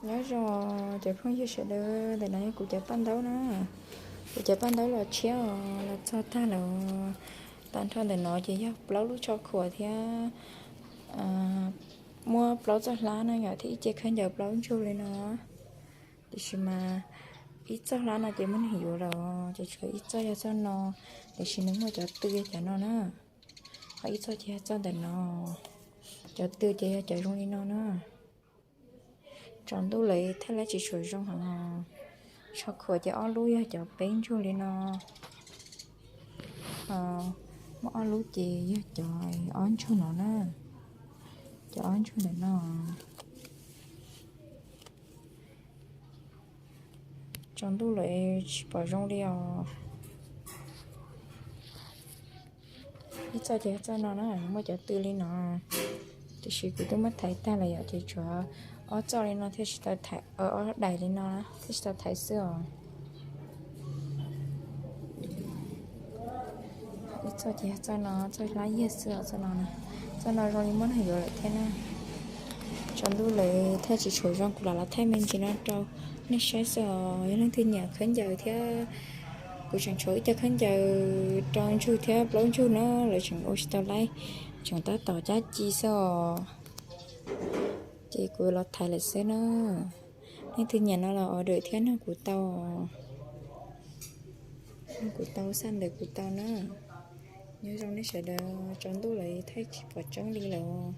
Nyob zoo cov phooj ywg sawv daws, ntawm no yog kuv cov paj ntaub na. Kuv cov paj ntaub los tshiab os, los txog tag lawm. Tag nrho ntawm no ces yog plaub lub tsho khuam thiab muab plaub txoj hlab no yom, thiab ib ce khaub ncaws plaub ntsug li no. Tiam sis mas ib txoj hlab no ces muaj neeg yuav lawm, ces tshuav ib txoj yog txoj no, tiam sis nws muaj cov tw yog cov no na. Ho ib txoj ces yog txoj ntawm no, cov tw ces yog cov zoo li no na. Tsaus ntuj lawm thiaj li tsis tshua zoo heev os. Tsho khuam ces ob lub yog cov peb ntsug li no, muaj ob lub ces yog cov ob ntsug no na, cov ob ntsug ntawm no. Tsaus ntuj lawm tsis pom zoo li os. Ib txoj ces txoj no na, muaj cov tw li no, tiam sis kuv twb muab thaiv tag lawm yom, ces tshuav ob txoj li no thiaj tsis tau thaiv, ob daim li no thiaj tsis tau thaiv xwb os. Ib txoj ces txoj no, txoj hlab yiag xwb os, txoj no, txoj no zoo li muaj neeg yuav lawm thiab na. Tsaus ntuj lawm thiaj tsis tshua zoo, kuv lam los thaij me ntsis no rau nej saib xwb os. Yog leej twg nyiam khaub ncaws thiab, kuv tseem tshuav ib co khaub ncaws rau ntsug thiab plaub ntsug na, lawv tseem ua tsis tau laib, tseem tab tom cab ci xwb os. Ces kuv los thaiv lawm xwb na. Leej twg nyiam no los order thiab nug kuv tau, nug kuv tau, xa ntawv kuv tau na. Nyob zoo nej sawv daws, tsaus ntuj lawm thaij tsis pom tseeb li lawm.